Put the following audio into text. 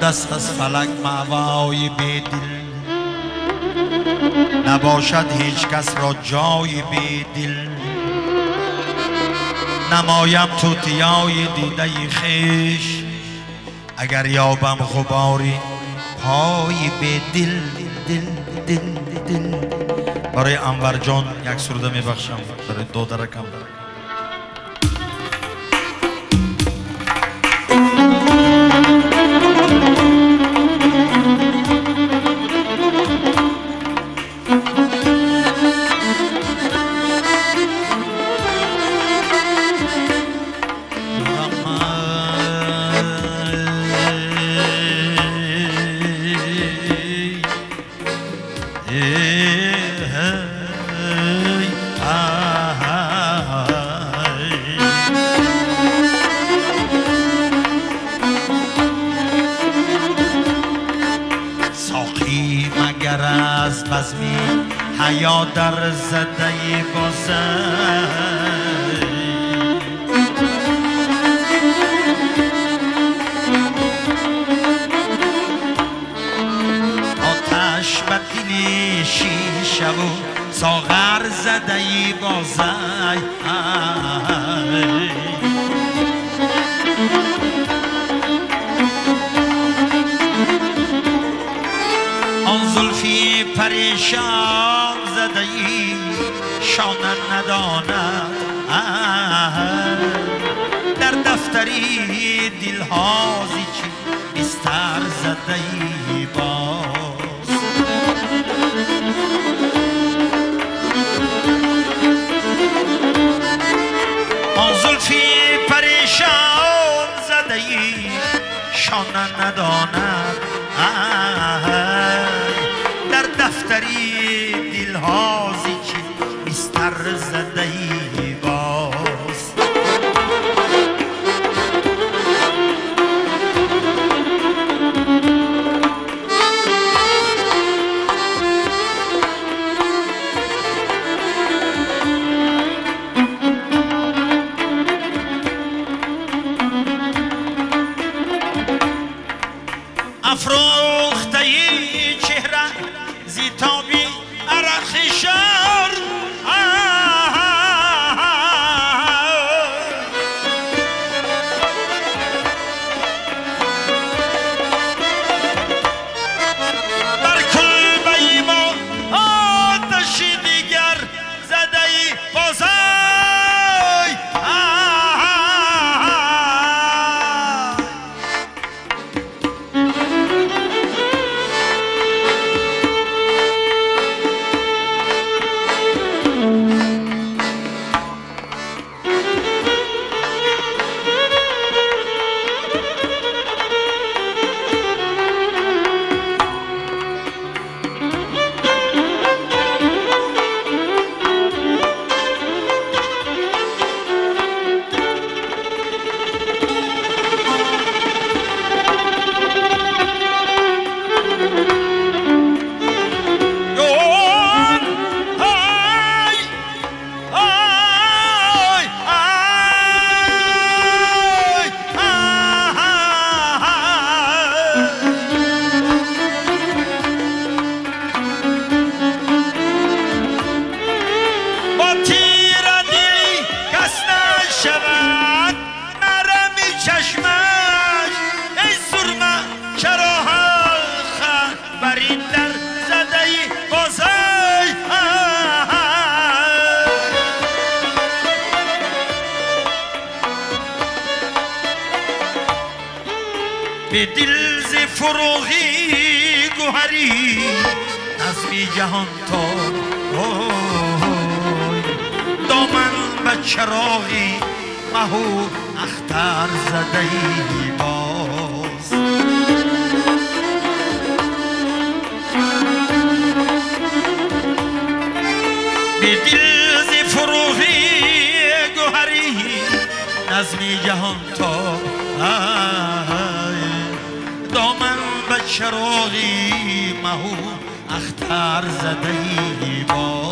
دست از فلک مأوای بیدل، نباشد هیچ کس را جای بیدل. نمایم توتیای دیده خویش، اگر یابم غباری پای بیدل. دل دل دل. برای انور جان یک سروده میبخشم، برای دادرکم. حیا در زده بازه، آتش به دل شیشه و ساغر زده بازه. آن زلفی پریشان زده ای شانه نداند، در دفتری دلها زی چی بستر زده ای باز. آن زلفی پریشان زده ای شانه نداند، در دفتری دلها زی چی بستر زده ای باز. افروخته چهره زی تابی عرق شر، بر کلبه ما آتش دیگر زده ای بازای. به دل ز فروغی گوهری نظمی جهان تا دامن به چراغی مهو اختر زده ای باز. به دل ز فروغی گوهری نظمی جهان تا دامن به چراغی مهو اختر زده ای باز.